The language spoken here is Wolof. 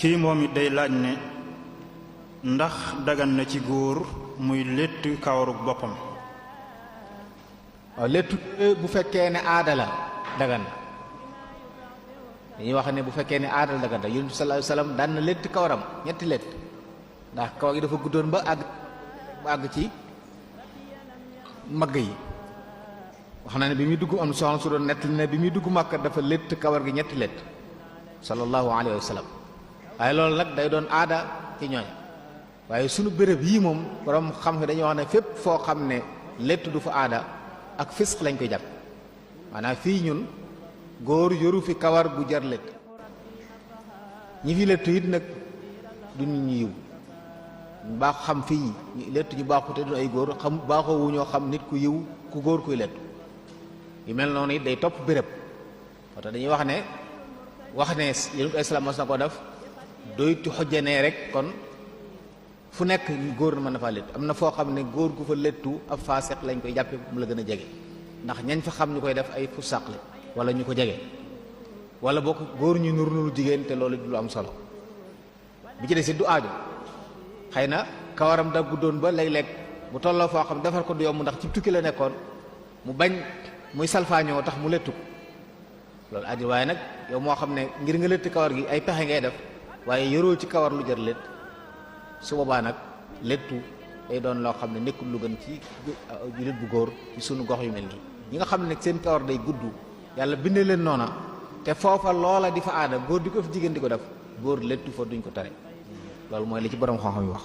kii moom it day laaj ne ndax dagan na ci góor muy létt kawarug boppam. waaw léttu bu fekkee ne aada la dagan na dañuy wax ne bu fekkee ne aada la dagan na Yonent bi sallallahu alayhi wasallam daan na létt kawaram ñetti létt ndax kawar gi dafa guddoon ba àgg ci magg yi. wax na ne bi muy dugg am soxna su doon nettali ne bi muy dugg Makka dafa létt kawar gi ñetti létt sallallahu alayhi wa sallam waaye loolu nag day doon aada ci ñooñ waaye sunu béréb yii moom borom xam nga dañuy wax ne fépp foo xam ne létt du fa aada ak fisq lañ koy jàpp maanaam fii ñun góor yoru fi kawar gu jar létt ñi fi léttu it nag du nit ñu yiw ñu baax xam fii létt ñu baaxu te du ay góor xam baaxoo wu ñoo xam nit ku yiw ku góor kuy léttu yu mel noonu it day topp béréb moo tax dañuy wax ne yonent islam mas na ko def doytu xojjanee rek kon fu nekk góor mën na faa léttu am na foo xam ne góor gu fa léttu ab faasiq lañ koy jàppe mu la gën a jege ndax ñañ fa xam ñu koy def ay fusaq la wala ñu ko jege wala boo ko góor ñu nur nuru jigéen te loolu du lu am solo bi ci des it du aajo xëy na kawaram da guddoon ba léeg-léeg bu tolloo foo xam defar ko du yomb ndax ci tukki la nekkoon mu bañ muy salfaañoo tax mu léttu ko loolu aajo waaye nag yow moo xam ne ngir nga létt kawar gi ay pexe ngay def waaye yoroo ci kawar lu jar létt su boobaa nag léttu day doon loo xam ne nekkul lu gën ci jullit bu góor ci sunu gox yu mel nii ñi nga xam ne seen kawar day gudd yàlla bindee leen noona te foofa loola di fa aada góor di ko fi jigéen di ko def góor léttu fa duñ ko tare loolu mooy li ci borom xam-xam yi wax